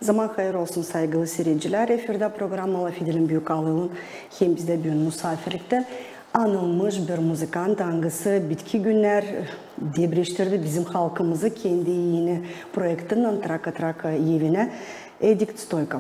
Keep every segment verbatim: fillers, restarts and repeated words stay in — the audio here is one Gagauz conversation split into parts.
Zaman hayır olsun, saygılı siiredicilär. Efirdä programma "Lafedelim" Büük Alıylän. Hem bizdä büün musaafirliktä anılmış bir muzıkant, angısı bitki günnär debreştirdi bizim halkımızı kendi eni proektinnän, "Traka-traka" evinä, Edik Stoykov.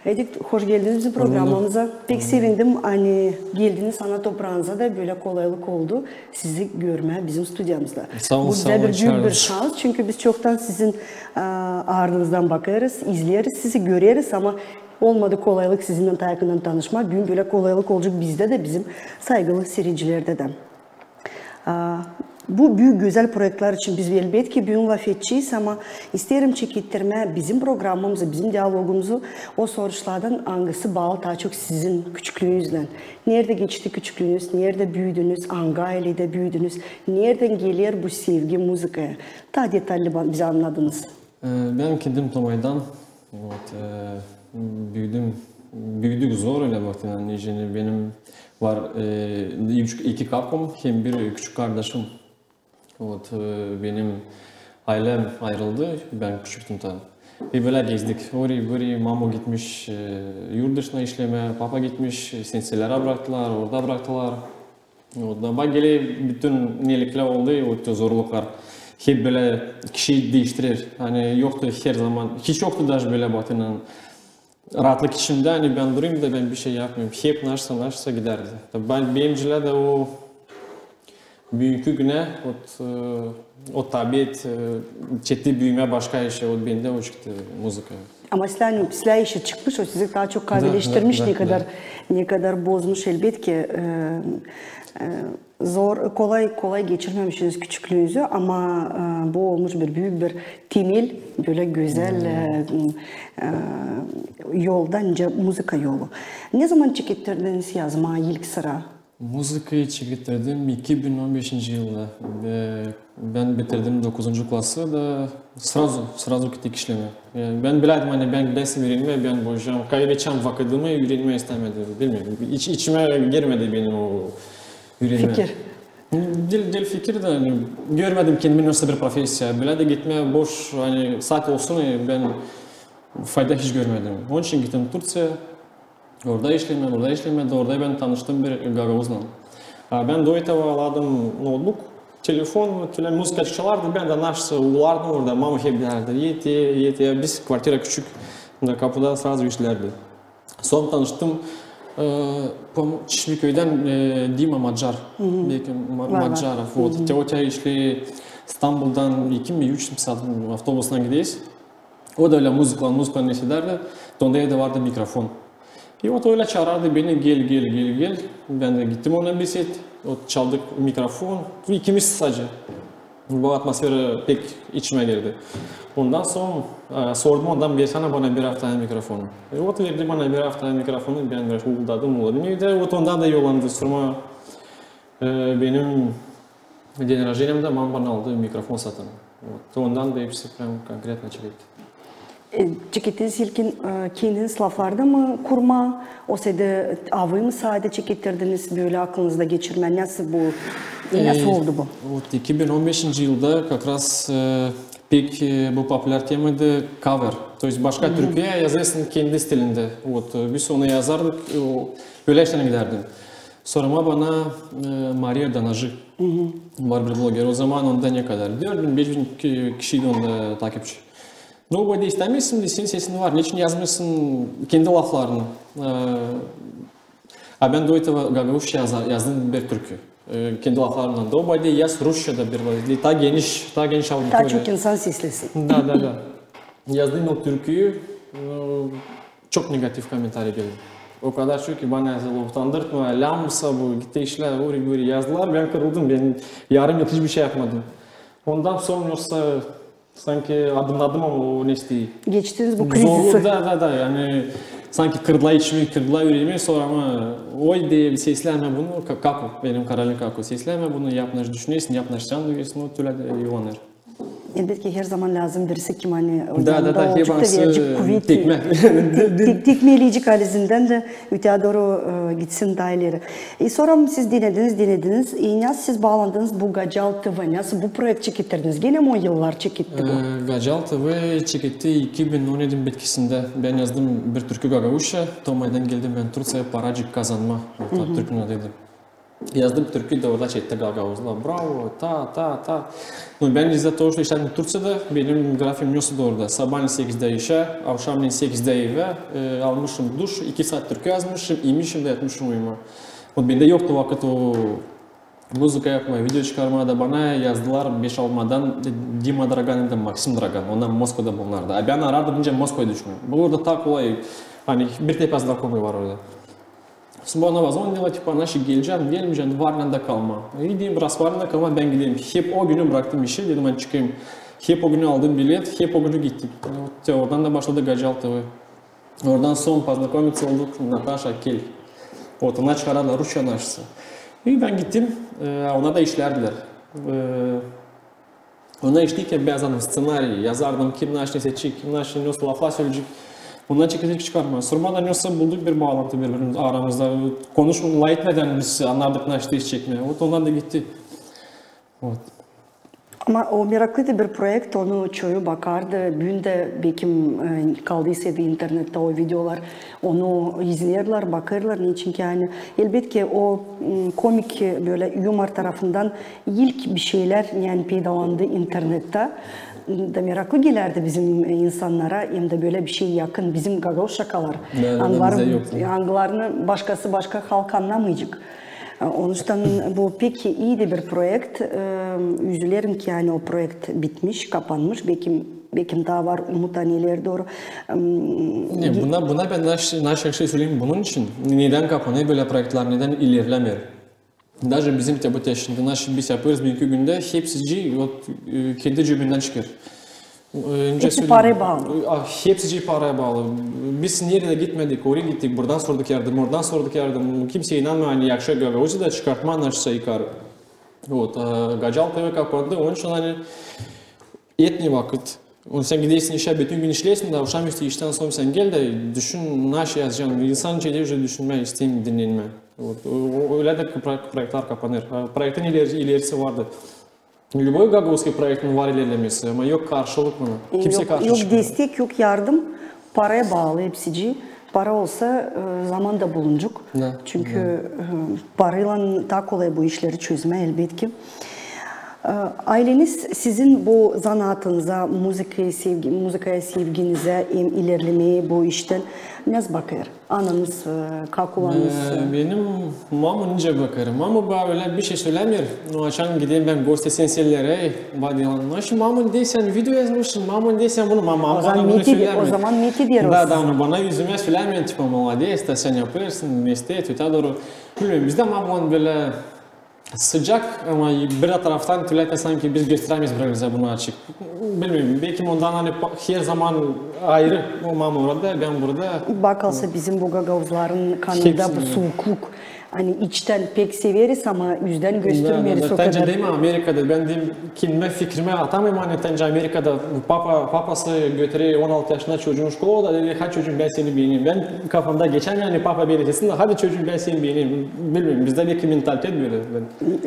Edik, hoş geldiniz bizim programmamıza. Pek sevindim, ani geldiniz ana topraanıza da bölä kolaylık oldu sizi görmää bizim studiyamızda. Bu bizä bir büük bir şans, çünkü biz çoktan sizin, a, aardıınızdan bakêrız, izleeriz sizi, göreriz, ama olmadı kolaylık sizinnän taa yakından tanışmaa. Büün bölä kolaylık olacek bizdä dä, bizim saygılı siiredicilerdä dä. A, bu büük gözäl proektlär için biz, elbetki, büün lafedecez, ama isteerim çekettirmää bizim programmamızı, bizim dialogumuzu o soruşlardan, angısı baalı taa çok sizin küçüklüünüzlän. Neredä geçti küçüklüünüz, neredä büüdünüz, angı ayledä büüdünüz, neredän geler bu sevgi muzıkaya? Taa detallı ba-, bizä annadınız. E, bän kendim Tomaydan. Вот, e, büüdüm, büüdük zor ölä baktın, ani, yani, benim var, e, üç, iki kakum hem bir küçük kardaşım. Вот, e, benim aylem ayırıldı, bän küçüktüm taa. Hem bölä gezdik. Orayı, burayı, mama gitmiş, e, yurt dışına işlemää, papa gitmiş, senselerä braktılar, orada braktılar. Вот, da bak, geler bütün nelikler oldu, вот, zorluklar. Hep bölä kişi diiştirer. Ani yoktu her zaman, hiç yoktu daji bölä baktın, raatlık içindä, ani bän durêrım da bän bir şey yapmêêrım. Hep nasılsa, nasılsa gidärdi. Da bän, benimcä dä o büünkü günä, вот, e, o tabiat, e, çekti büümää başka işä, вот, bendä o çıktı muzıka. Ama sizlär, sizlär işä çıkmış, o sizi taa çok kavileştirmiş, ne kadar, ne kadar bozmuş, elbetki, e, e, zor, kolay, kolay geçirmemişsiniz küçüklüünüzü, ama, e, bu olmuş bir büük bir temel, bölä gözäl, e, e, yolda, nicä muzıka yolu. Ne zaman çekettirdiniz yazmaa ilk sıra? Muzıkayı çekettirdim iki bin on beşinci yılda. Ve bän bitirdim dokuzuncu klası da srazu, srazu gittik işlemää. Yani bän bilärdim, ani bän gidärsem üürenmää, bän bozacam, kaybedecäm vakıdımı, üürenmää istämedim. Bilmeerim, iç-, içimä girmedi benim o üürenmää fikir. Diil, diil fikir dä, ani görmedim kendimi nasıl bir profesiya. Bölä dä gitmää boş, ani saat olsun, e, bän fayda hiç görmedim. Onun için gittim Turtsiyaya. Orada işlemää, orada işlemää, da orada bän tanıştım bir gagauzlan. A, bän до этого alardım noutbuk, telefon, tölä muzıka çalardı, bän dä nasılsa ulardım orada, mama hep deerdi: "Et, et, et, et." Biz kvartira küçük, da kapuda srazu işlärdi. Sora tanıştım, e, pom-, Çişmeküydän, e, Dima Macar, belki Ma-, Macarov, вот. Te o işleer İstanbuldan iki mi, üç mi saat avtobuslan gideriz. O da ölä muzıklan, muzıklan nesederdi. Onda evdä vardı mikrofon. И вот o ölä çaarardı beni: "Gel, gel, gel, gel." Bän dä gittim ona bir saat. O çaldık mikrofon. İkimiz sade. Bu atmosfera pek içimä girdi. Ondan sora, e, sordum ondan: "Versänä bana bir aftaya mikrofonu." И вот verdi bana bir aftaya mikrofonu, bän biraz uğuldadım, uğuldadım evdä. Вот ondan da yollandı. Sora, e, benim день рождениямda mama bana aldı mikrofon satın. Вот. Ondan da hepsi прям конкретно çekettim. E, çekettirdiniz ilkin, e, kendiniz laflardan mı kurma, osa da avı mı sade çekettirdiniz, bölä aklınızda geçirmää? Nasıl bu, nasıl oldu bu? Вот, iki bin on beşinci yılda как раз, e, pek, e, bu populär temaydı cover. То есть başka türküyä yazêrsın kendi stilindä. Вот, e, biz onu yazardık, e, o, ölä işlärä gidärdi. Sora bana, e, Maria Danajı var bir bloger. O zaman onda ne kadar? Dört bin, beş bin ki-, kişiydi onda takipçi. "Ну, bu da istämeersin mi, senin sesin var. Neçin yazmêêrsın kendi laflarını?" E, a bän до этого gagauzça yaza-, yazdım bir türkü. E, kendi laflarımnan. "Ну, bu da yaz rusça da bir, bir taa geniş, taa geniş auditoriya. Taa çok insan seslesin." Da, da, da. Yazdım o türküyü, e, çok negativ komentariy geldi. O kadar çok ki bana yazdılar: "Utandırtma, lääm mı sa bu, git işlä, uri-buri" yazdılar. Bän kırıldım, bän yarım yıl hiçbir şey yapmadım. Ondan sora yoksa sanki adımnadım ama o nesneyi. Geçtiniz bu krizisi. Zorluk, da, da, da, yani sanki kırdılar içimi, kırdılar üreemi, sora ama oy deer, seslämä bunu, ka-, Kaku, benim karalim Kaku, seslämä bunu, yap nasıl düşünersin, yap nasıl sän duyêrsın, o tölä dä yuvanêr. Elbetki, herzaman lääzım birisi, kim ani o yanında olacek da verecek kuvet, tekmeleyecek halizdän dä öteyä dooru gitsin taa ileri. E, sora siz denediniz, denediniz. E, nasıl siz baalandınız bu Gacal TV? Nasıl bu proekt çekettirdiniz? Genä mi o yıllar çeketti bu? E, Gacal TV çeketti iki bin on edi bitkisindä. Bän yazdım bir türkü gagauzça. Tomaydan geldim bän Turţiyaya paracık kazanmaa. Türkünün adıydı. Yazdım türkü da orada çekti gagauzlar. Bravo, ta, ta, ta. No, bän iz-za to, što işlärdim Turţiyada, benim grafigim nesoydu orada. Sabaalän sekizdä işä, avşamnän sekizdä evä, e, almışım duş, iki saat türkü yazmışım, imişim da yatmışım uyumaa. Ot bendä yoktu vakıt o muzıka yapmaa, video çıkarmaa da bana yazdılar beş-altıdan Dima Dragan hem dä Maksim Dragan, onnar Moskvada bulunardı. A bän arardım, nicä Moskvaya düşmää. Bu orada taa kolay, ani bir tepä znakomıy var orada. Bana zonnedilär, tipa, naşey gelecäm, gelmeyecäm, var nandä kalmaa. E, deerim, raz var nandä kalmaa, bän giderim. Hep o günü braktım işi, dedim, ani çıkayım. Hep o günü aldım bilet, hep o günü gittim. Ot, te oradan da başladı Gacal TV. Oradan sora познакомиться olduk, Nataşa, kel. Ot, ona çıkardılar rusça naşısı. E, bän gittim, e, ona da işlärdilär. E, Ona işlärkän bän yazardım sţenariyi, yazardım, kim naşey seçecek, kim naşey nesoy laflar söleyecek. Ondan çekecek çıkarmaa. Sora da nesoy bulduk bir baalantı biri-birimiz aramızda. Konuşmaa, lafetmedän biz annardık, naşey iş çekmää. Ot, ondan da gitti. Ot. Ama o meraklıydı bir proekt, onu çoyu bakardı. Büün dä, bekim, e, kaldıysa da internettä o videolar, onu izleerlär, bakêrlar. Neçin ki, ani, elbetki, o, m, komik, bölä yumor tarafından ilk bişeylär, ani, peydalandı internettä. Da meraklı gelärdi bizim, e, insannara, hem dä bölä bişey yakın bizim gagauz şakalar. Angılarını başkası, başka halk annamayacek. E, onuştan bu pek iidi bir proekt. E, üzülerim ki, ani o proekt bitmiş, kapanmış. Bekim, bekim taa var umut, ani ileri dooru. Ne, buna, buna bän naş-, naşey söleyim bunun için. Nedän kapanêr bölä proektlär, nedän ilerlemeer? Даже bizim te bu te şindi naşey biz yapêrız büünkü gündä, hepsicii, ot, e, kendi cebindän çıkêr. E, hepsi paraya baalı. A, hepsicii paraya baalı. Biz neredä gitmedik, oraya gittik, buradan sorduk yardım, oradan sorduk yardım. Kimsey inanmêêr, ani yakışêr Gagauziyada çıkartmaa naşeysa yukar. Ot, e, Gacal TV kapandı, onuştan, ani, etmeer vakıt. Onu sän gidersin işä, bütün gün işleersin da, avşamüstü iştän sora sän gel dä düşün, naşey yazacan. İnsan çeker düşünmää, isteer dinnenmää. Ot, o, o, ölä dä pro-, proektlär kapanêr. A proektin ileri-, ilerisi vardı. Любой gagauzskiy proektin var ilerlemesi, ama yok karşılık buna. Kimsey karşı çıkmêêr. Yok destek, yok yardım. Paraya baalı hepsicii. Para olsa, e, zaman da bulunacek. Çünkü, e, paraylan taa kolay bu işleri çözmää, elbetki. E, ayleniz sizin bu zanaatınıza, muzıkaya sevgi-, muzıkaya sevginizä hem ilerlemää bu iştän nasıl bakêr? Ananız, e, kakulanız? E, benim mama nicä bakêr? Mama bana ölä bişey sölämeer. No, açan giderim bän gosti senselerä, bana deerlär: "Naşey, mama, deyni sän video yazmışsın, mama, deyni sän bunu", ma-, mama bana bunu sölämeer. O zaman meti deer. Da, da, onu bana üzümä sölämeer, tipa, "Молодец, da sän yapêrsın, mesleet, öteyä dooru". Bilmeerim, bizdä mama bölä sıcak, ama bir dä taraftan tölä dä sanki biz gösterämeeriz biri-birimizä bunu açık. Bilmeerim, bekim ondan, ani, pa-, her zaman ayırı, o mama orada, bän burada. Bakarsa bizim bu gagauzların kanında bu suukluk. Ani içtän pek severiz, ama üzdän göstermeeriz o kadar. Da, da, da. Tencä deyim Amerikada, bän deyim, kendimä fikrimä atamêêrım, ani tencä Amerikada papa, papası götürer on altı yaşında çocuunu şkolaya da deer: "Hadi çocuum, bän seni beenerim". Bän kafamda geçer, ani papa beni desin da: "Hadi çocuum, bän seni beenerim". Bilmeerim, bizdä bekim mentalitet bölä.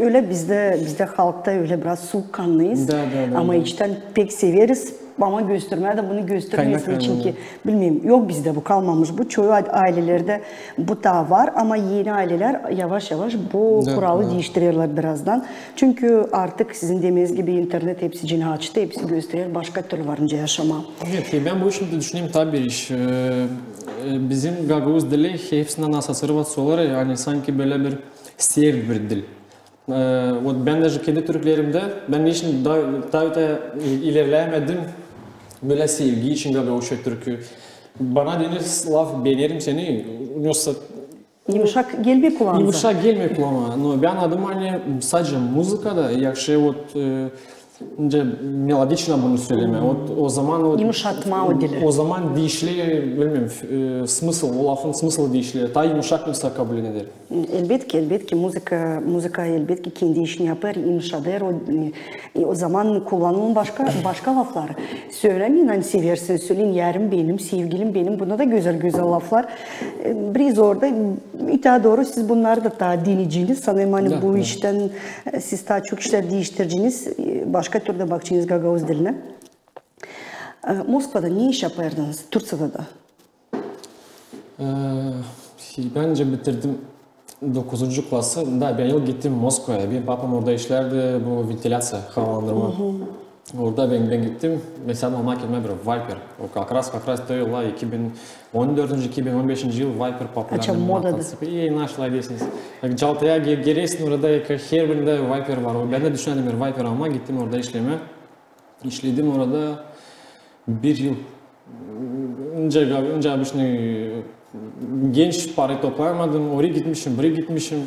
Ölä bizdä, bizdä halkta ölä biraz suukkannıyız. Da, da, da. Ama içtän pek severiz. Ama göstermää dä bunu göstermeeriz, çünkü, bilmeerim, yok bizdä bu, kalmamış bu. Çoyu a-, aylelerdä bu taa var, ama eni aylelär yavaş-yavaş bu kuralı diiştirerlär birazdan. Çünkü artık, sizin demeeniz gibi, internet hepsicini açtı, hepsi gösterer, başka türlü var nicä yaşamaa. Evet, e, bän bu işin dä düşünerim taa bir iş. E, e, bizim gagauz dili hepsindän assoţirovatsa olar, ani sanki bölä bir sert bir dil. E, ot bän dä kendi türklerimdä, bän hiç taa, taa, taa ilerlemedim bölä sevgi için gagauzça türkü. Bana dener laf "beenerim seni", yoksa yumuşak gelmeer kulağınıza. Yumuşak gelmeer kulaama. No, bän annadım, ani sadecä muzıkada yakışêr, ot, e, Nicä melodiçno bunu sölemää. O, o zaman o, Yumuşatmaa o dili. O zaman diişiler, bilmeerim, e, smısıl, o lafın smısılı diişiler. Taa yumuşak insan kabul eder. Elbetki, elbetki, muzıka, muzıka elbetki kendi işini yapêr, yumuşadêr. O, e, o zaman kullanılêr başka, başka laflar. Sölämeyin, ani seversiniz, söleyim, yarım benim, sevgilim benim. Buna da gözäl, gözäl laflar. E, biraz orada, taa dooru, siz bunnarı da taa deneyeceniz. Sanêrım, ani bu iştän, e, siz taa çok işlär diiştireceniz, e, başka türlü bakaceniz gagauz dilinä. E, Moskvada ne iş yapardınız, Turţiyada da? E, bän nicä bitirdim dokuzuncu klası. Da, bän ilk gittim Moskvaya. Benim papam orada işlärdi, bu ventilaţiya, havalandırma. Orada bän, bän gittim. Mesela, almaa kendimä bir Viper. O kakraz, kakraz te yıllar, iki bin on dördüncü, iki bin on beşinci yıl Viper populärnä. Açan modadı. Motoţikl. E, naşlay deersiniz. Bak, Caltaya ge-, gelersin, orada herbirindä Viper var. O, bän dä düşünärdim bir Viper almaa, gittim orada işlemää. İşledim orada bir yıl. Nicä, nicä обычный genç, para toplayamadım, oraya gitmişim, buraya gitmişim.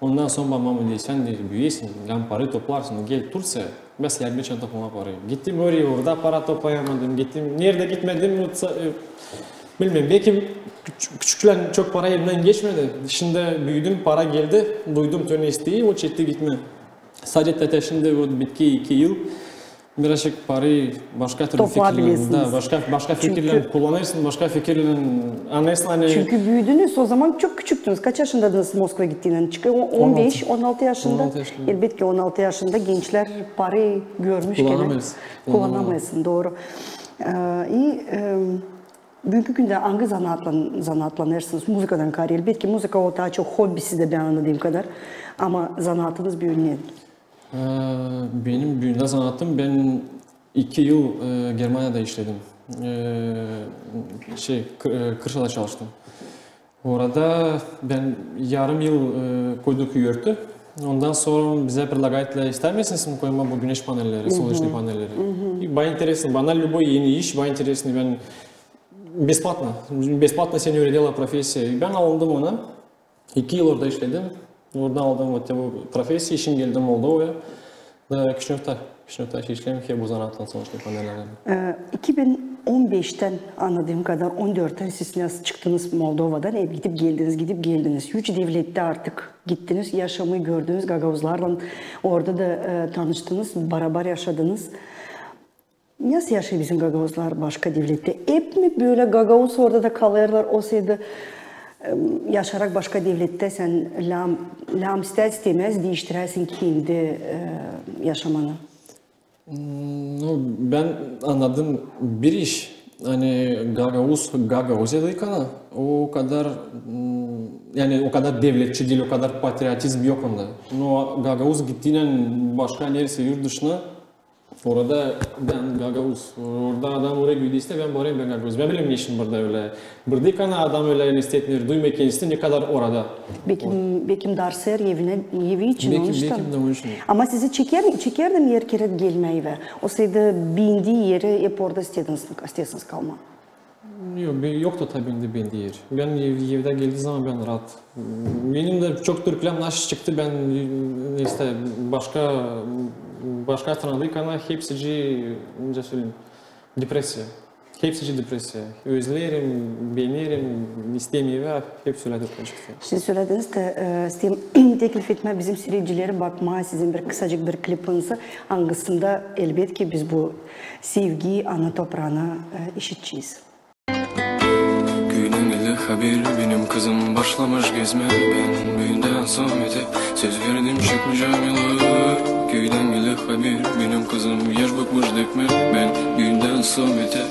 Ondan sora bana mama deer, sän, deer, büüyesin, lääm para toplarsın, gel Turţiyaya, bän sän yardımcı toplamaa parayı. Gittim oraya, orada para toplayamadım, gittim, neredä gitmedim, bilmeerim, belki küç-, küçüklüklän çok para elimdän geçmedi. Şindi büüdüm, para geldi, duydum, tönä isteyi, o çekti gitmää. Sade te şindi, вот, bitki iki yıl. Birazcık parayı başka türlü fikirlän, da, başka, başka fikirlän kullanêrsın, başka fikirlän anêrsın, ani. Çünkü büüdünüz, o zaman çok küçüktünüz. Kaç yaşındaydınız Moskvaya gittiinän? Çıkı on beş, on altı yaşında. On altı yaşında. Elbetki, on altı yaşında gençlär parayı görmüş. Kullanamêêrsın. Kullanamêêrsın, dooru. E, i, e, büünkü gündä angı zanaatlan-, zanaatlanêrsınız? Muzıkadan kaarä. Elbetki, muzıka o taa çok hobbi sizdä, bän annadığım kadar. Ama zanaatınız büün ne? E, benim büündä zanaatım, bän iki yıl, e, Germaniyada işledim. E, şey, kı-, e, kırsalda çalıştım. Orada bän yarım yıl, e, koyduk örtü. Ondan sora bizä предлагали, istär misiniz mi koymaa bu güneş panelleri, солнечные panelleri. Bana интересно, bana любой eni iş, bana интересно, bän бесплатно, бесплатно seni üüredärlär profesiya. Bän alındım ona. İki yıl orada işledim. Oradan aldım вот bu profesiya, işin geldim Moldovaya. Da Kişinövda, Kişinövda işleerim hep bu zanaatlan, солнечные panellerlän. E, iki bin on beştän, annadığım kadar, on dörttän siz çıktınız Moldovadan, hep gidip geldiniz, gidip geldiniz. Üç devlette artık gittiniz, yaşamayı gördünüz gagauzlarlan, orada da, e, tanıştınız, barabar yaşadınız. Nasıl yaşêêr bizim gagauzlar başka devlettä? Hep mi bölä gagauz orada da kalêrlar, olsaydı, e, yaşarak başka devlettä sän lääm, lääm istär-istämäz diiştiräsin kendi, e, yaşamanı? Hmm, ну, bän annadım bir iş, ani gagauz, Gagauziyada, o kadar, hmm, yani o kadar devletçi diil, o kadar patriotizm yok onda. No gagauz gittiinän başka nereysä yurt dışına, orada bän gagauz. Orada adam oraya giderse, bän barayım, bän gagauz. Bän bilerim, ne için burada ölä. Burada, ani adam ölä, ani isteer duymêêr kendisini, ne kadar orada. Bekim, bekim darsêêr evinä, evi için, onun için. Bekim dä onun için. Ama sizi çeker, çeker dä mi erkerä gelmää evä? Olsaydı bendii eri, hep orada isteersiniz, isteersiniz kalmaa. Yok, be-, yoktu taa bendii, bendii yer. Bän ev-, evdä geldii zaman bän raat. Benim dä çok türklerim naşey çıktı, bän, e, işte, başka, başka stranada, ani hepsicii, nicä söleyim, depresiya. Hepsicii depresiya. Özleerim, beenerim, isteerim evä, hepsi ölä türklerim çıktı. Siz sölediniz dä, e, isteerim teklif etmää bizim siiredicileri bakmaa sizin bir kısacık bir klipinizi, angısında, elbetki, biz bu sevgiyi ana topraana, e, işidecez. Küüdän geler haber, benim kızım başlamış gezmää. Bän büündän sora öte söz verdim, çıkmayacam yıllar. Küüdän geler haber, benim kızım yaş bıkmış dökmää. Bän büündän sora öte,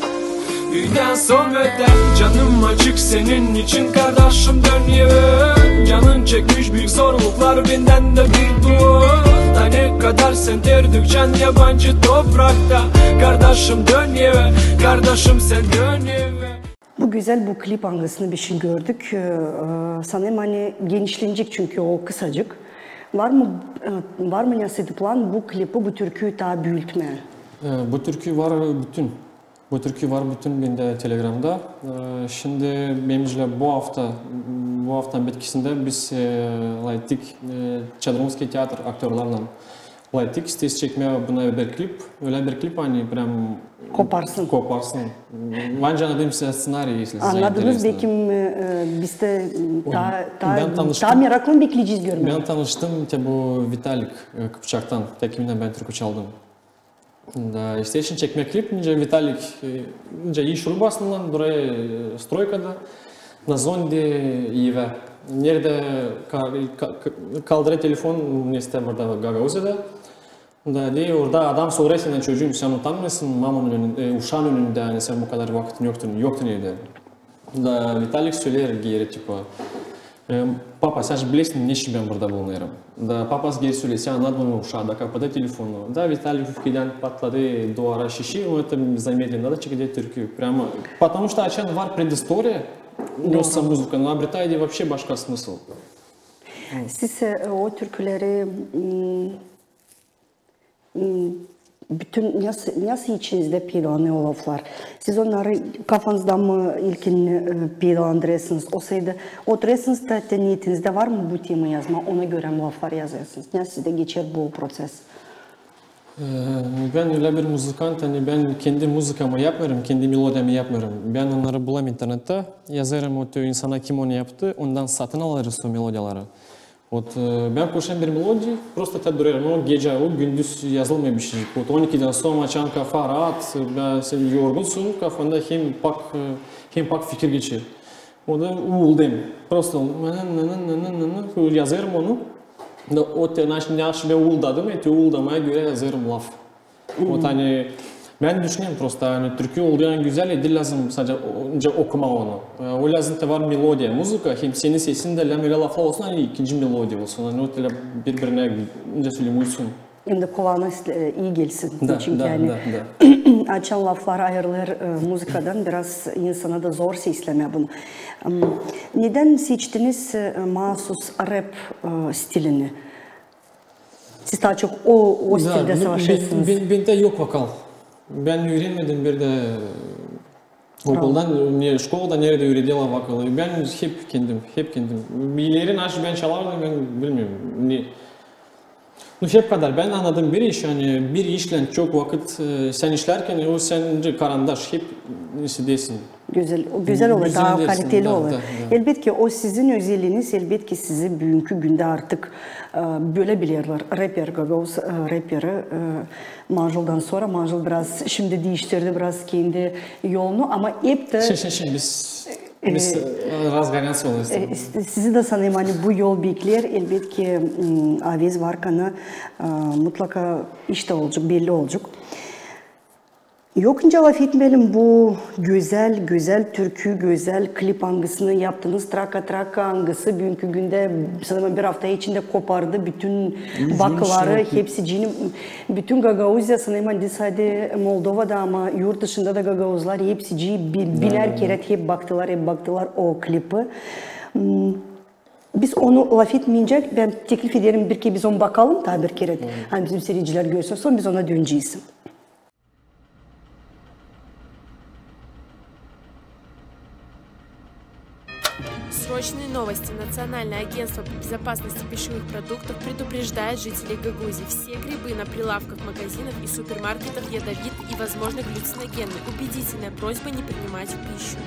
büündän sora öte. Canım açık senin için, kardaşım, dön evä. Canın çekmiş büük zorluklar, bendän dä bir dua. Da ne kadar sän ter dökecän yabancı toprakta, kardaşım, dön evä, kardaşım, sän dön evä. Bu gözäl bu klip, angısını biz şindi gördük. E, e, sanêrım, ani genişlenecek, çünkü o kısacık. Var mı, e, var mı neredä plan bu klipi, bu türküyü taa büütmää? E, bu türkü var bütün. Bu türkü var bütün bendä Telegramda. E, şindi, bencä, bu afta, bu aftanın bitkisindä biz, e, layttık, e, Çadırmıski teatr aktörlarlan. Lafettik, isteeriz çekmää buna bir klip. Ölä bir klip, ani прям koparsın. Koparsın. Var mı annadıınız scenariy, если siz zainteresni. Annadıınız, beki, e, biz dä, e, taa, taa, taa meraklı bekleyecez görmää. Bän tanıştım te bu Vitalik, e, Kıpçaktan, te kiminnän bän türkü çaldım. Da, isteeriz çekmää klip, nicä Vitalik, e, nicä iş rubasınnan durêr, e, stroykada, na zonde evä. Neredä ka-, ka-, kaldırêr telefon, nesä burada Gagauziyada. Da, deyni, orada adam sorêr sendän: "Çocuum, sän utanmêêrsın mamanın önün-, e, uşaan önündä, ani sän bu kadar vakıt yoktun, yoktun evdä?" Da Vitalik söleer geeri, tipa, e, "Papa, sän bilersin, neçin bän burada bulunêrım?" Da papası geeri söleer: "Sän annadın uşaa." Da kapatêr telefonu. Da Vitalik öfkedän patladı, duvarı şişir, o это замедленно, da çeker türkü. Прямо, потому что açan var предыстория, нёсся музыка, но обретает вообще başka смысл. Siz, e, o türküleri, m, m, bütün nasıl, nasıl içinizdä peydalanêr o laflar? Siz onnarı kafanızda mı ilkin, e, peydalandırêrsınız? Olsaydı, oturêrsınız da, te niyetinizdä var mı bu tema yazmaa, ona görä mi laflar yazêrsınız? Nasıl sizdä geçer bu proses? E, bän ölä bir muzıkant, ani bän kendi muzıkamı yapmêêrım, kendi melodiyamı yapmêêrım. Bän onnarı bulêrım internettä, yazêrım o te insana, kim onu yaptı, ondan satın alêrız o melodiyaları. Вот, e, bän koşêrım bir melodiya, prosto te durêrım, o gecä, o gündüz yazılmêêr bişeycik. Вот on ikidän sora açan kafa raat, bän, sän yorgunsun, kafanda hem pak, e, hem pak fikir geçer. O da uuldêrım. Prosto nı, nı, nı, yazêrım onu. Da o te, naş-, naşı bän uuldadım, e, te uuldamaya görä yazêrım laf. Вот, ani bän düşünerim prosto, ani türkü olduunan gözäl, e, diil lääzım sade o-, nicä okumaa onu. E, o lääzım te var melodiya, muzıka, hem senin sesin dä lääzım ölä laflar olsun, ani ikinci melodiya olsun, ani o te bir-birinä nicä söleyim, uysun. Hem dä kulaağa, e, ii gelsin. Da, çünkü da, ani da, da. Açan laflar ayırılêr, e, muzıkadan, biraz insana da zor seslemää bunu. M, nedän seçtiniz, e, maasus rap, e, stilini? Siz taa çok o, o stilda savaşêrsınız. Da, bendä yok vokal. Bän üürenmedim bir dä, e, okuldan, ne, şkolada, neredä üüredärlär vokalı. Bän hep kendim, hep kendim. İleri naşı bän çalardım, bän bilmeerim. Ne, nu, hep kadar. Bän annadım bir iş, ani bir işlän çok vakıt, e, sän işlärkän, o sän karandaş, hep isidäsin. Gözäl, o gözäl olêr, taa kaliteli olêr. Da, da. Elbetki, o sizin özelliiniz, elbetki, sizi büünkü gündä artık, e, bölä bilerlär. Reper, gagauz, e, reperi, e, Manjuldan sora. Manjul biraz şindi diiştirdi biraz kendi yolunu, ama hep dä... Şindi, şindi biz, e, biz, e, razgoränäm olêrız. E, sizi dä sanêrım, ani bu yol bekleer, elbetki, m, Avez Varkanı, e, mutlaka iş dä olacek, belli olacek. Yok nicä lafetmeyelim, bu gözäl, gözäl türkü, gözäl klip, angısını yaptınız, Traka-traka, angısı büünkü gündä, sanêrım, bir afta içindä kopardı bütün bakıları, hepsicini, bütün Gagauziya, sanêrım, diil sade Moldovada, ama yurt dışında da gagauzlar hepsici bi-, binär kerä hep baktılar, hep baktılar o klipi. M, biz onu lafetmeyincä, bän teklif ederim, bir kerä biz onu bakalım taa bir kerä. Ani bizim siiredicilär görsün, sora biz ona dönecez. Срочные новости. Национальное агентство по безопасности пищевых продуктов предупреждает жителей Гагаузии. Все грибы на прилавках магазинов и супермаркетах ядовиты и, возможно, галлюциногенны. Убедительная просьба не принимать в пищу.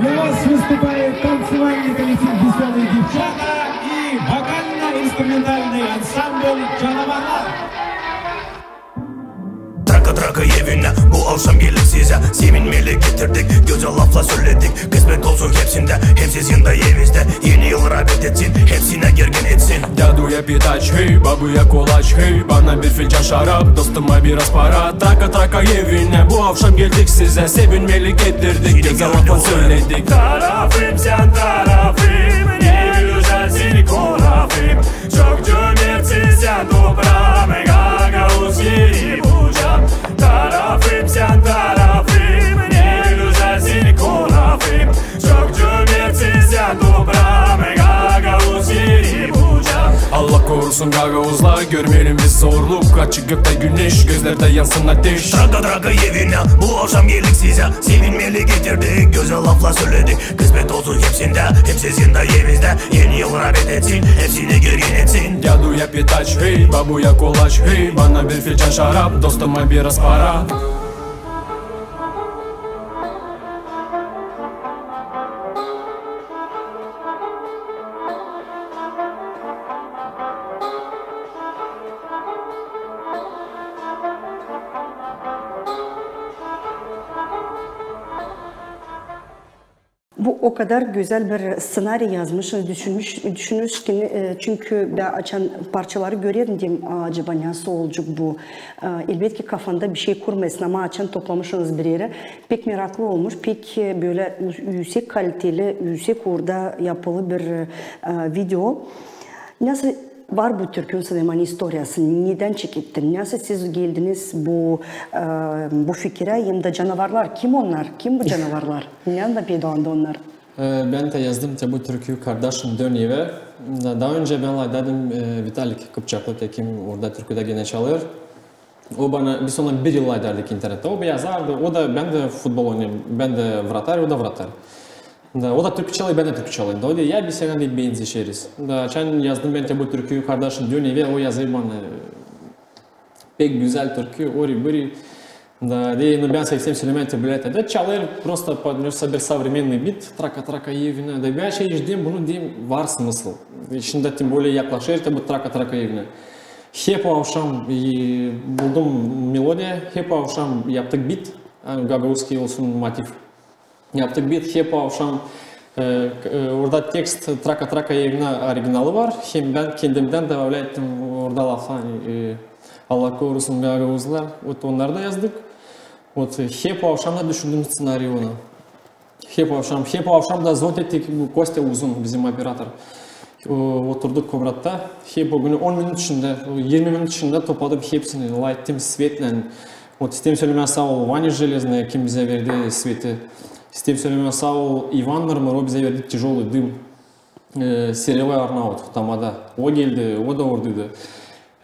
Для вас выступает танцевальный коллектив «Весёлые девчата» и вокально-инструментальный ансамбль «Canavarlar». Traka-traka evinä bu avşam geldik sizä, sevinmeli getirdik, gözäl laflar söledik. Kısmet olsun hepsindä, hem sizin dä evizdä, Eni yıl raat etsin, hepsinä gergin etsin. Daduya pitaç, hey, babuya kolaç, hey, bana bir filcan şarap, dostuma biraz para. Traka-traka evinä bu avşam geldik sizä, sevinmeli getirdik, gözäl laflar söledik. Tarafım, sän tarafım, ne bilürsän, seni korafım. Çok cömertsin sän, topraamı gagauz yeri bulacam. Tarafım, sän tarafım, ne bilürsän, Allah korusun gagauzlar, görmeyelim biz zorluk. Açık göktä güneş, gözlerdä yansın ateş. Traka traka evine, bu akşam geldik sizä. Sevinmeli getirdik, gözäl laflar söledik. Kısmet olsun hepsindä, hem sizin dä evinizdä. Eni yıl raahat etsin, hepsini gergin etsin. Däduya pitaç, hey, babuya kolaç, hey. Bana bir filcan şarap, dostuma biraz para. Bu o kadar gözäl bir sţenariy yazmışsınız, düşünmüş, düşünmüş ki, e, çünkü bän açan parçaları görerim, deerim, "A, acaba nasıl olacek bu?" E, elbetki, kafanda bir şey kurmêêrsın, ama açan toplamışsınız bir erä, pek meraklı olmuş, pek, e, bölä ü-, üüsek kaliteli, üüsek uurda yapılı bir, e, video. Nasıl var bu türkünün, sän, istoriyası? Nedän çekettin? Nasıl siz geldiniz bu, e, bu fikirä? Hem dä canavarlar. Kim onnar? Kim bu canavarlar? Neredän peydalandı onnar? E, bän dä yazdım te bu türküyü "Kardaşım, dön evä". Da, taa önce bän laydardım, e, Vitalik Kıpçaklı, te kim orada türküdä genä çalêr. O bana, biz onunnan bir yıl laydardık internettä. O bir yazardı, o da, bän dä futbol oynêêrım, bän dä vratar, o da vratar. Da, o da türkü çalêr, bän dä türkü çalêrım. Da o deer, "Ya biz sendä benzeşeriz." Da açan yazdım bän te bu türküyü "Kardaşım, dön evä", o yazêr bana, e, pek gözäl türkü, ori-buri. Da, deerim, nu bän sä isteerim sölemää te bölä. Da çalêr, prosto podnês bir современный бит, "Traka traka evine". Da bän şey işledim, bunu deerim, var смысл. Şindi tim bolее yaklaşêr te bu "Traka traka evine". Hep o avşam, e, buldum melodiya, hep o avşam yaptık bit, ani gagauzskiy olsun motiv. Yaptık bit, hep o avşam, e, k-, e, orada tekst "Traka traka evine" originalı var, hem bän kendimdän добавлял ettim orada laflar, ani, e, "Allah korusun gagauzlar". Вот onnarı da yazdık. Вот, e, hep o avşam da düşündüm sţenariy ona. Hep o avşam, hep o avşam da zont ettik, bu Kostya Uzun, bizim operator. O, oturduk komnatta, hep o günü on minut içindä, o irmi minut içindä topladım hepsini, lafettim svetlän. Вот, isteerim sölemää saa ol Vanya Železnaya, kim bizä verdi sveti. İsteerim sölemää saa ol İvan Mırmır, o bizä verdi тяжёлый дым. E, Serelay Arnaut, tamada. O geldi, o da ordaydı.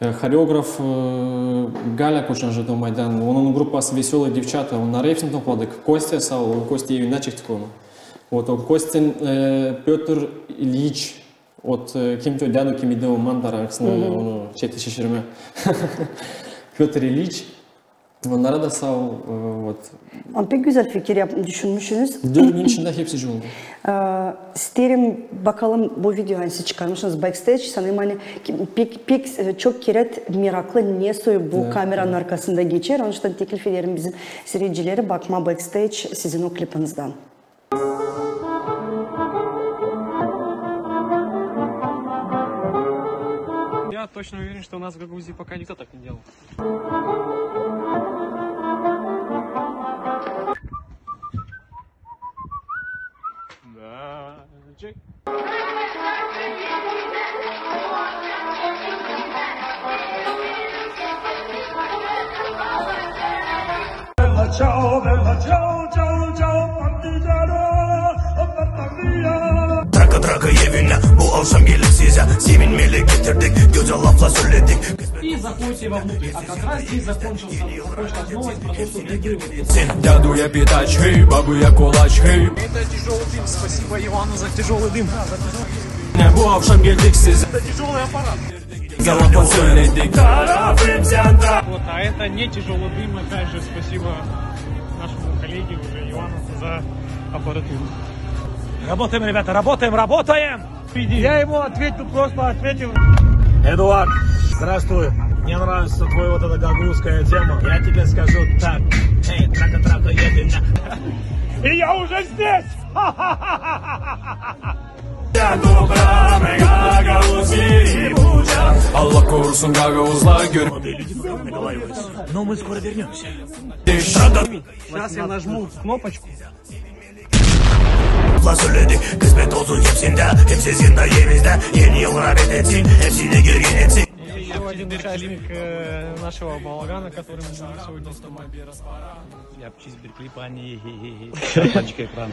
E, horeograf, e, Galya Koçanjı, Maydan, onun gruppası "Весёлые девчата", onnarı hepsini topladık. Kostya saa ol, Kostya evindä çektik onu. Вот, o Kostyan, e, Pötr İliç, вот, e, kim te o dädu, kim idi o mantar, ancısını onu çekti şişirmää. Pötr İliç, onnara da saa ol, e, вот. Ama pek gözäl fikir yap-, düşünmüşsünüz. Dört gün içindä hepsi oldu. E, isteerim bakalım bu video, ani siz çıkarmışsınız backstage, sanêrım, ani ki-, pek, pek, e, çok kerä meraklı, ne soy bu kameranın arkasında geçer. Onuştan teklif ederim bizim siiredicileri bakmaa backstage sizin o klipinizdän. Я точно уверен, что у нас в Гагаузии пока никто так не делал. Да, Джек. Traka traka evine, bu akşam geldik sizä. Sevinmeli getirdik, gözäl laflar söledik. И заходите вовнутрь. А как раз здесь закончился, закончилась новость про то, что грибы. Sen däduya pitaç, hey, babuya kolaç, hey. Это тяжёлый дым. Спасибо Ивану за тяжёлый дым. Ne bu akşam geldik sizä. Это тяжёлый аппарат. Yalan söledik. Вот, а это не тяжёлый дым, опять же, спасибо нашему коллеге уже Ивану за аппаратуру. Работаем, ребята, работаем, работаем! Я ему ответил, просто ответил. Эдуард, здравствуй. Мне нравится твоя вот эта гагаузская тема. Я тебе скажу так. Эй, трака-трака, я тебя. И я уже здесь! Allah korusun gagauzlar, gör. Но мы скоро вернёмся. Сейчас я нажму кнопочку. Laflar söledik, kısmet olsun hepsindä, hem sizin dä evinizdä. Eni yıl raahat etsin, hepsini gergin etsin. Ещё один участник, э, нашего балагана, который мы сегодня... Я птиц Клипани, хе-хе-хе. Тапочка экран.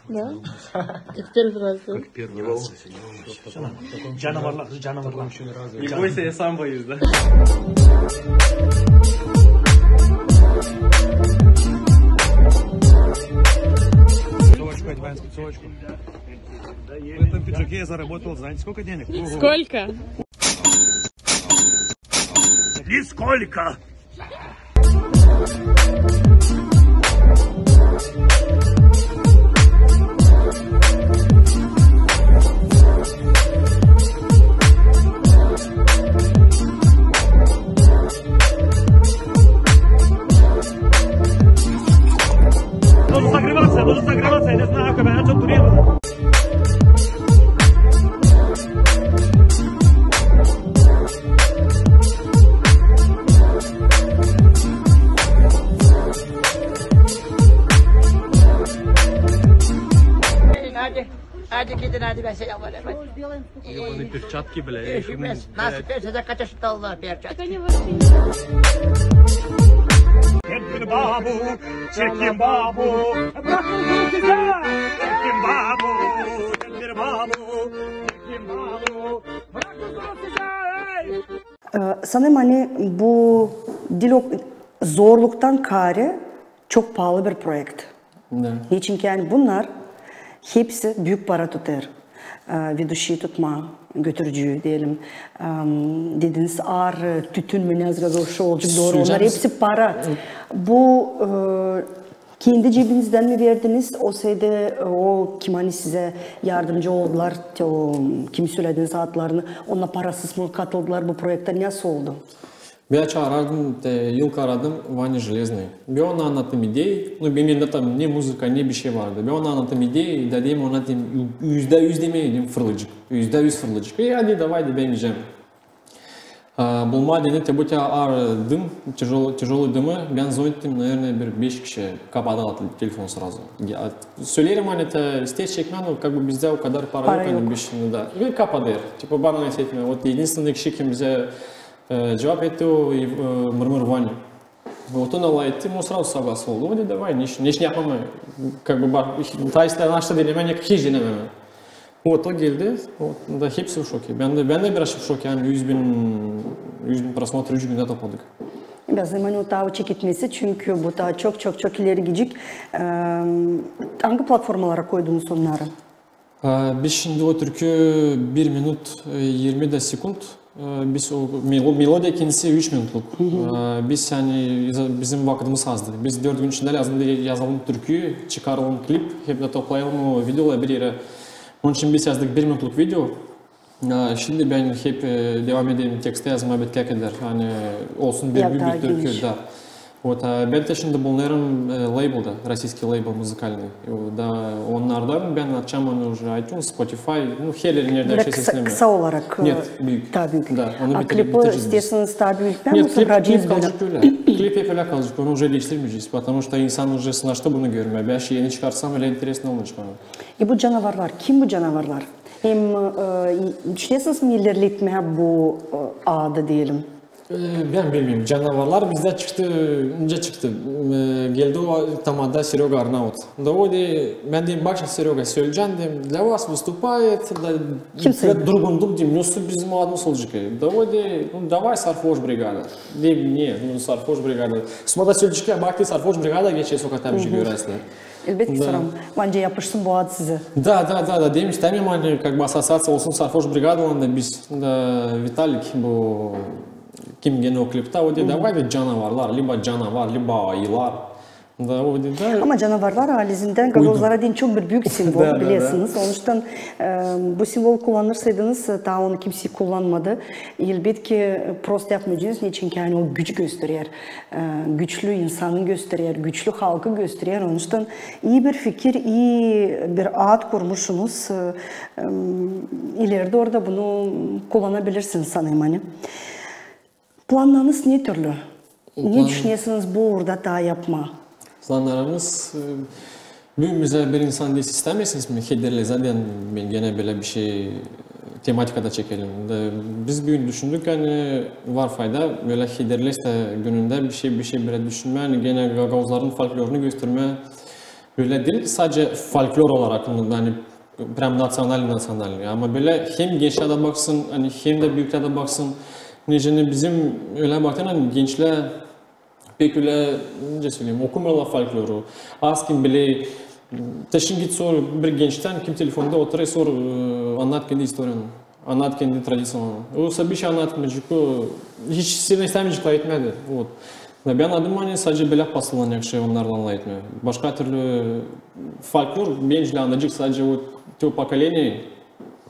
Да? Как первый раз, да? Как первый раз. Canavarlar, canavarlar. Не бойся, я сам боюсь, да? Спецовочку, одеваем спецовочку. В этом пиджаке я заработал, знаете, сколько денег? Ого. Сколько? Нисколько! Буду согреваться, буду согреваться, я не знаю, как я начал турировать. Hadi, hadi gidin, hadi, ben seni alayım, hadi. Yok, bunun perçatki bile. Üşümez. Nasıl perçatki? Kaç yaşında oldu perçatki? Çekin babu, çekin babu. Bırakın bunu size. Çekin babu, çekin babu. Çekin babu. Bırakın bunu size. Ee, sanêrım, ani bu diil o zorluktan kaarä çok paalı bir proekt. Da. Neçinki ani bunnar hepsi büük para tutêr. Ee, veduşiyi tutmaa, götürücüyü deyelim. Em, dediniz, ar, tütün mü, ne yazık, o şey olacek, dooru. Onnar hepsi para. Bu, e, kendi cebinizdän mi verdiniz? Osaydı, e, o kim ani sizä yardımcı oldular, te o, kimi sölediniz adlarını, onnar parasız mı katıldılar bu proektä? Nasıl oldu? Bän çaardım, te, ilk aradım Vanya Jeleznaya. Bän ona annattım ideyi. Nu, benim elimdä tam ne muzıka, ne bişey vardı. Bän ona annattım ideyi, da dedim ona, dedim, üzdä üz demää, dedim, fırlayacek. Üzdä üz fırlayacek. E, hadi, davay, dedim, bän inicäm. A, bulmaa deyni, te bu te ar dım, тяжёлый, тяжёлый dımı, bän zannettim, наверное, bir beş kişi kapadı telefon сразу. Ya, söleerim, ani te isteer çekmää, но, как бы, bizdä o kadar para yok, ani yok. Biz şindi da. Bir kapadêr. Tipa, bana ne etmää. Вот единственный kişi, kim bizä e, cuvap etti o, e, mırmır Vanya. Вот onu alay ettim, o сразу согласен oldu. O dedi, davay, ne iş, ne iş yapamam. Как бы, bak, ta islää naşta denemää, ne hiç denemää. Вот o geldi, o da hepsi в шоке. Bän dä, bän dä biraz в шоке, ani üz bin, üz bin просмотр üç gündä topladık. Bän sanêrım, ani o taa çeketmesi, çünkü bu taa çok, çok, çok ileri gidecek. Em, angı platformalara koydunuz onnarı? A, biz şindi o türkü bir minut, e, irmi dä sekund. E, biz o melo-, melodiya kendisi üç minutluk. E, biz, yani, bizim vakıdımız azdı. Biz dört gün içindä lääzımdı yazalım türküyü, çıkaralım klip, hem dä toplayalım o videoları bir erä. Onun için biz yazdık bir minutluk video. A, şindi bän hep, e, devam ederim teksti yazmaa bitkän kadar. Ani olsun bir büük türkü da. Вот, a, bän dä şindi bulunêrım, e, labelda, российский label музыкальный. Da onnardan bän atacam onu уже iTunes, Spotify, nu, her erdä, neredä seslenmää. Kısa olarak, e, taa büük. Нет, büük. Da, onu bitireceğiz. A klipi isteersiniz taa büük? Нет, klip, klip kalacek ölä. Klip hep ölä kalacek, onu уже değiştirmeyecez, потому что insan уже sınaştı bunu görmää. Bän şey eni çıkarsam, ölä интересно olmayacek ona. E, bu canavarlar, kim bu canavarlar? Hem, e, düşünersiniz mi ilerletmää bu, e, adı deyelim? E, bän bilmeerim. Canavarlar bizdä çıktı, nicä çıktı. E, geldi o tamada Серёга Арнаут. Da o dedi, bän dedim, bak şindi, Серёга, söleyecäm, dedim, для вас выступает, da, kim söyledi? Durgundum, dedim, nasıl bizim adımız olacek? Da o dedi, ну, давай Sarhoş brigada. Dedim, ne, ну, Sarhoş brigada. Sora da söleyecek, bak, Sarhoş brigada geçer sokakta, bir şey görersin. Elbetki, soram. Bence yapışsın bu ad sizä. Da, da, da, da, dedim, istämeerim, ani, как бы, ассоциация olsun Sarhoş brigada, onda biz, da, Vitalik, bu, kim genä o kliptä, o dedi, давай, dedi, canavarlar, либо canavar, либо ayılar. Da, o dedi, da. Ama canavarlar halizdän gagauzlara deyni çok bir büük simvol, bilersiniz. Onuştan, e, bu simvol kullanırsaydınız, taa onu kimsey kullanmadı. Elbetki, prost yapmayacez, neçinki, ani, o güç gösterer. E, güçlü insanı gösterer, güçlü halkı gösterer. Onuştan ii bir fikir, ii bir ad kurmuşsunuz. E, em, ileri dooru da bunu kullanabilirsiniz, sanêrım, ani. Planlarınız ne türlü? Ne düşünersiniz bu uurda taa yapmaa? Planlarımız, e, büün bizä bir insan deer, istämeersiniz mi hederlää, zaten bän genä bölä bir şey, tematikada çekelim. Da biz büün düşündük, ani var fayda, bölä hederlää günündä bir şey, bir şey bölä düşünmää, ani genä gagauzların folklorunu göstermää. Bölä diil ki, sadecä folklor olarak, ani, prям национальный, национальный. Ama bölä hem gençlär dä baksın, ani hem dä büüklär dä baksın. Nicä bizim ölä baktın, ani gençlär pek ölä, nicä söleyim, okumêêrlar folkloru. Az kim biler. Te şindi git sor bir gençtän, kim telefonda oturêr, sor, e, annat kendi istoriyanı, annat kendi tradiţiyanı. O sa bir şey annatmayacek, o hiç seni istämeyecek lafetmää. Вот. Da bän adım, ani sadecä bölä paslanacek şey onnarlan lafetmää. Başka türlü folklor, bence, annayacek sadecä o то поколение,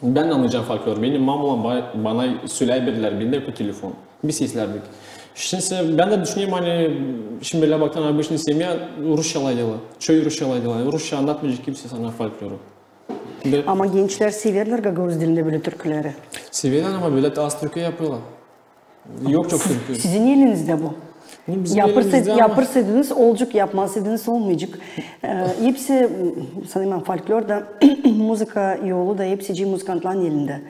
bän annayacam folklor. Benim mamulam ba-, bana sölärdi, bendä yok telefon. Biz seslärdik. Şindi bän dä düşünerim, ani şindi bölä baktın, обычный семья rusça lafedilär. Çoyu rusça lafedilär. Rusça annatmayacek kimsey sana folkloru. Ama gençlär severlär gagauz dilindä bölä türküleri. Severlär, ama bölä az türkü yapêrlar. Yok çok türkü. Sizin elinizdä bu. Yapırsaydınız, olacek, yapmasaydınız, olmayacek. E, hepsi, sanêrım, folklor da, muzıka yolu da hepsi muzıkantların elindä.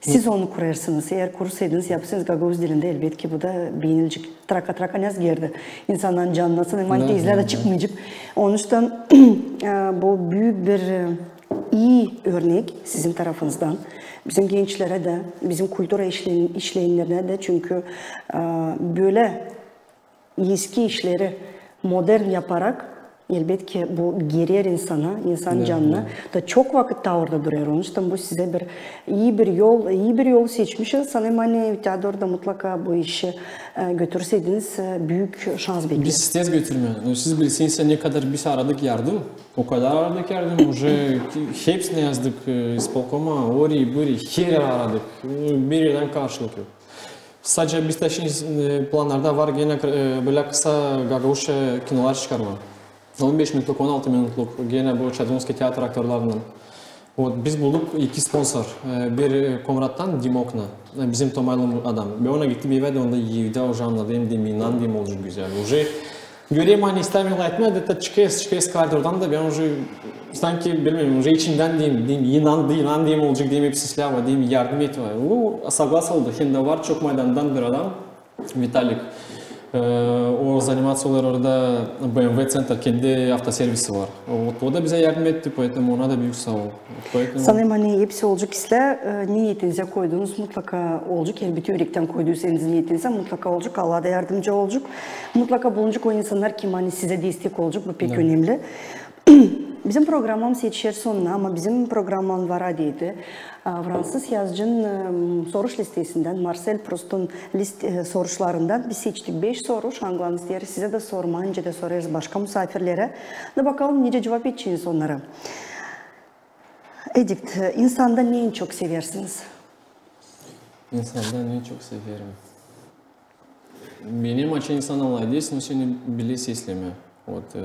Siz onu kurêrsınız. Eer kursaydınız, yapsaydınız gagauz dilindä, elbetki, bu da beenilecek. Traka-traka ne zerdi. İnsannarın canına, sanêrım, ani teyzlär dä çıkmayacek. Onuştan, e, bu büük bir, e, ii örnek sizin tarafınızdan. Bizim gençlerä dä, bizim kultura işleyin-, işleyenlerä dä, çünkü, e, bölä eski işleri modern yaparak, elbetki, bu gerer insana, insan canına. Da çok vakıt ta orada durêr. Onuştan bu sizä bir ii bir yol, ii bir yol seçmişsiniz. Sanêrım, ani öteyä dooru da mutlaka bu işi, e, götürseydiniz, e, büük şans bekleer. Biz isteeriz götürmää. No, siz bilseydiniz, ne kadar biz aradık yardım. O kadar aradık yardım. Уже hepsinä yazdık, e, исполкома, ori, buri, her erä aradık. E, bir erdän karşılık yok. Sadecä biz dä şindi, e, plannarda var genä, e, bölä kısa gagauzça kinolar çıkarmaa. On beş minutluk, on altı minutluk, genä bu Çadırnıkski teatr aktörlarınnan. Вот, biz bulduk iki sponsor. E, bir, e, Komrattan, Dimokna, e, bizim tomaylı adam. Bän ona gittim evä dä, onda evdä uje annadım, dedim, inan, dedim, olacek gözäl. Uje görerim, ani istämeer lafetmää, da çıkêr, çıkêr koridordan da, bän uje, sanki, bilmeerim, uje içimdän deerim, deerim, inan, inan, deerim, olacek, deerim, hepsi slava, deerim, yardım et. O saglas oldu, hem dä var çok Maydandan bir adam, Vitalik. E, o заниматься olêr orada, B M W центр, kendi avtoservisi var. O, o da bizä yardım etti, поэтому ona da büük saa ol. Sanêrım, ani hepsi olacek islää, e, niyetinizä koydunuz, mutlaka olacek. Elbetki, ürektän koyduysanız niyetinizä, mutlaka olacek. Allah da yardımcı olacek. Mutlaka bulunacek o insannar, kim, ani, sizä destek olacek. Bu pek önemli. Bizim programamız etişer sonuna, ama bizim programmanın var adeti. A, fransız yazıcının, e, soruş listesindän, Marsel Prustun list-, e, soruşlarından biz seçtik beş soruş, angılarını isteeriz sizä dä sormaa, nicä dä sorêrız başka musaafirlerä. Da bakalım, nicä cuvap edeceniz onnara. Edikt, e, insanda ne en çok seversiniz? İnsanda ne çok severim? Benim, açan insan alay deersin, o seni biler seslemää. Вот, e,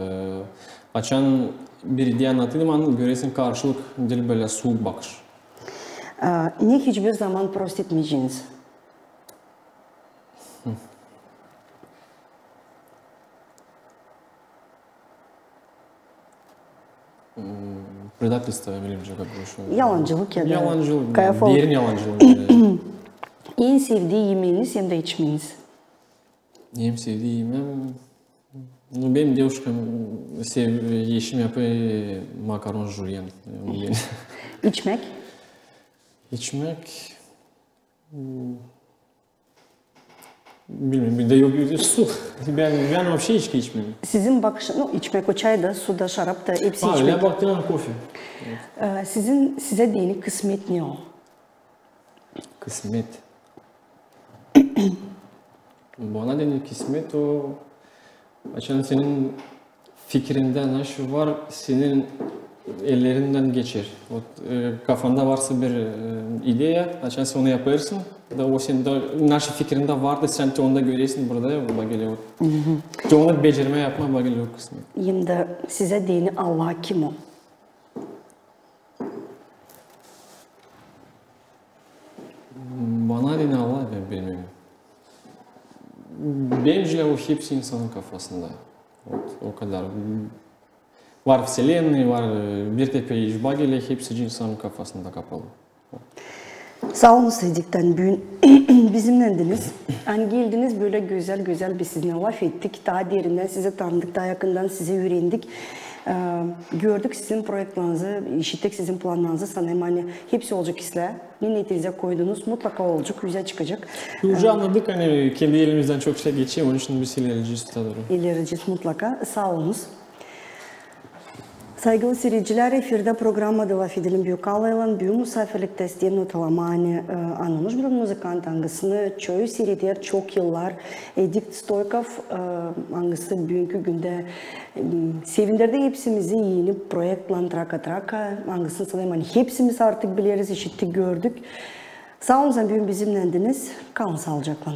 açan bir ideya annadıysan, görersin karşılık, diil bölä suuk bakış. E, ne hiçbir zaman prost etmeyeceniz? Предательство, я не знаю, как это. Yalancılık ya da... Yalancılık, derin yalancılık. En sevdii imeeniz hem dä içmeeniz? En sevdii imeem, no, benim devuşkam sev-, eşim yapêr makaron jülyen. İçmäk? İçmäk, Bilmeerim, bir dä yok, su. Bän, bän вообще içki içmeerim. Sizin bakış-, no, içmäk o çay da, su da, şarap da, hepsi içmäk. Ha, ölä baktın, kofe. E, sizin, sizä deyni kısmet ne o? Kısmet. Bana deyni kısmet o, açan senin fikirindä naşey var, senin ellerindän geçer. Вот, e, kafanda varsa bir, e, ideya, açan sän onu yapêrsın, da o sendä, naşey fikirindä vardı, sän te onda görersin, burada ya, bak, geler. Te onu becermää, yapmaa, bak, geler kısmet. Hem dä sizä deyni Allah kim o? Bana deyni Allah, bän bilmeerim. Bence o hepsi insanın kafasında. Вот, o kadar. Var вселенная, var, e, bir tepä iş, bak, geler, hepsi insanın kafasında kapalı. Saa olun, Edikt, ani büün bizimnändiniz. Ani geldiniz, bölä gözäl-gözäl biz sizinnän lafettik, taa derindän sizi tanıdık, taa yakından sizi üürendik. E, gördük sizin proektlerinizi, işittik sizin planlarınızı, sanêrım, ani hepsi olacek islää. Ne niyetinizä koydunuz, mutlaka olacek, üzä çıkacek. Уже annadık, ani kendi elimizdän çok şey geçer, onun için biz ilerleyecez taa dooru. İlerleyecez mutlaka. Saa olunuz. Saygılı siiredicilär, efirdä programma "Da lafedelim" Büük Alaylan. Büün musaafirliktä isteerim notalamaa, ani, e, anılmış bir muzıkant, angısını çoyu siireder çok yıllar, Edit Stoykov, e, angısı büünkü gündä, m, sevindirdi hepsimizi eni proektlän Traka-Traka, angısını, sanêrım, ani hepsimiz artık bileriz, işittik, gördük. Saa olun, ani büün bizimnändiniz. Kalın saalıcaklan.